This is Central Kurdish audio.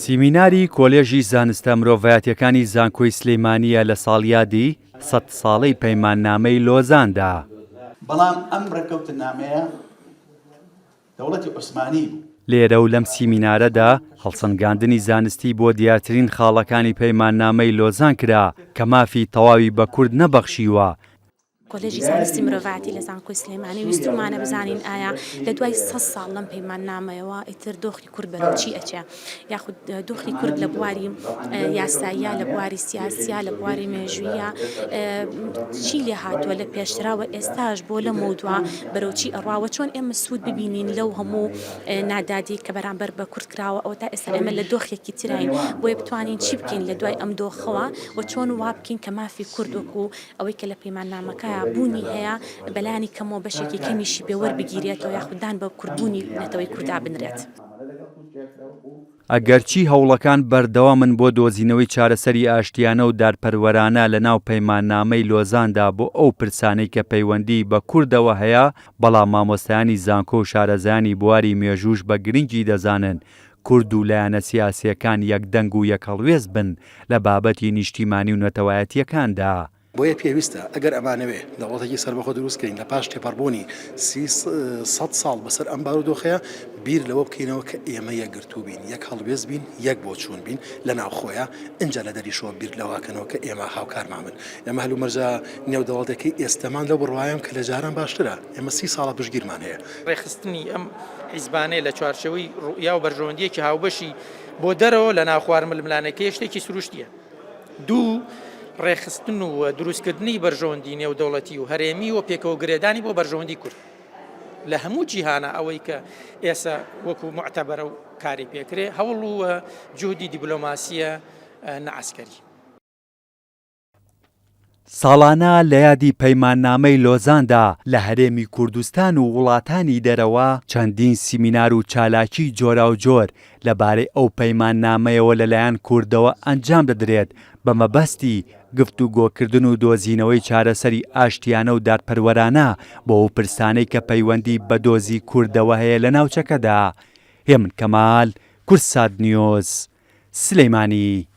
سیمیناری کۆلێژی زانستە مرۆڤایەتیەکانی زانکۆی سلیمانیە لە ساڵیادی سەت ساڵەی پەیماننامەی لۆزاندا. بەڵام ئەم ڕێککەوتننامەیە دەوڵەتی عوسمانی بوو. لێرە و لەم سیمینارەدا هەڵسەنگاندنی زانستی بۆ دیارترین خاڵەکانی پەیماننامەی لۆزان کرا کە مافی تەواوی بە کورد نەبەخشیوە، کۆلێژی زانستی مرۆڤایەتی لە زانکۆی سلێمانی ویستومانە بزانین ئایا لە دوای سە ساڵ لەم پەیماننامەیەوە ئیتر دۆخی کورد بەرەو چی ئەچێ یاخود دۆخی کورد لە بواری یاساییە لە بواری سیاسیە لە بواری مێژوویە چی لێ هاتووە لە پێشتراوە ئێستاش بۆ لە مەودوا بەرەو چی ئەڕواوە چۆن ئێمە سوود ببینین لەو هەموو نادادی کە بەرامبەر بە کورد کراوە ئەوە تا ئێستا ئێمە لە دۆخێکی تراین بۆیە بتوانین چی بکەین لە دوای ئەم دۆخەوە و چۆن وا بکەین کە مافی کورد وەکو ئەوەی کە لە پەیماننامەکە بوونی هەیە بەلایەنی کەمەوە بەشێکی کەمیشی پێ وەربگیرێتەوە یاخود دان بە کوردبوونی نەتەوەی کوردا بنرێت. ئەگەرچی هەوڵەکان بەردەوامن بۆ دۆزینەوەی چارەسەری ئاشتیانە و دادپەروەرانە لەناو پەیماننامەی لۆزاندا بۆ ئەو پرسانەی کە پەیوەندیی بە کوردەوە هەیە، بەڵام مامۆستایانی زانکۆ و شارەزایانی بواری مێژووش بە گرنگی دەزانن کورد و لایەنە سیاسییەکان یەکدەنگ و یەکهەڵوێست بن لە بابەتی نیشتیمانی و نەتەوایەتییەکاندا. بۆیە پێویستە ئەگەر ئەمانەوێ دەوڵەتێکی سەربەخۆ دروست کەین لە پاش تێپەڕبوونی 300 ساڵ بەسەر ئەم بارودۆخەیە بیر لەوە بکەینەوە کە ئێمە یەکگرتوو بین، یەک هەڵوێست بین، یەک بۆچوون بین لە ناوخۆیە، ئینجا لە دەریشەوە بیر لەوە کەنەوە کە ئێمە هاوکارمان بن. ئێمە هەلومەرجە نێودەوڵەتیەکەی ئێستەمان لەو بڕوایەم کە لە جاران باشترە. ئێمە سی ساڵە پشتگیرمان هەیە. ڕێکخستنی ئەم حیزبانەیە لە چوارچێوەی ڕوئیا و بەرژەوەندییەکی هاوبەشی بۆ دەرەوە لە ناوخوار ململانێکەیە شتێکی سروشتییە. دوو، ڕێکخستن و دروستکردنی بەرژەوەندی نێودەوڵەتی و هەرێمی و پێکەوە گرێدانی بۆ بەرژەوەندی کورد لە هەموو جیهانە ئەوەی کە ئێسە وەکو موعتەبەرە و کاری پێکرێ هەوڵ و جوهدی دیبلۆماسییە نە عەسکەری. ساڵانە لە یادی پەیماننامەی لۆزاندا لە هەرێمی کوردستان و وڵاتانی دەرەوە چەندین سیمینار و چالاکیی جۆراوجۆر لەبارەی ئەو پەیماننامەیەوە لەلایەن کوردەوە ئەنجام دەدرێت بە مەبەستی گفتوگۆکردن و دۆزینەوەی چارەسەری ئاشتیانە و دادپەروەرانە بۆ ئەو پرسانەی کە پەیوەندی بە دۆزی کوردەوە هەیە لە ناوچەکەدا. هێمن کەمال، کوردسات نیوز، سلیمانی.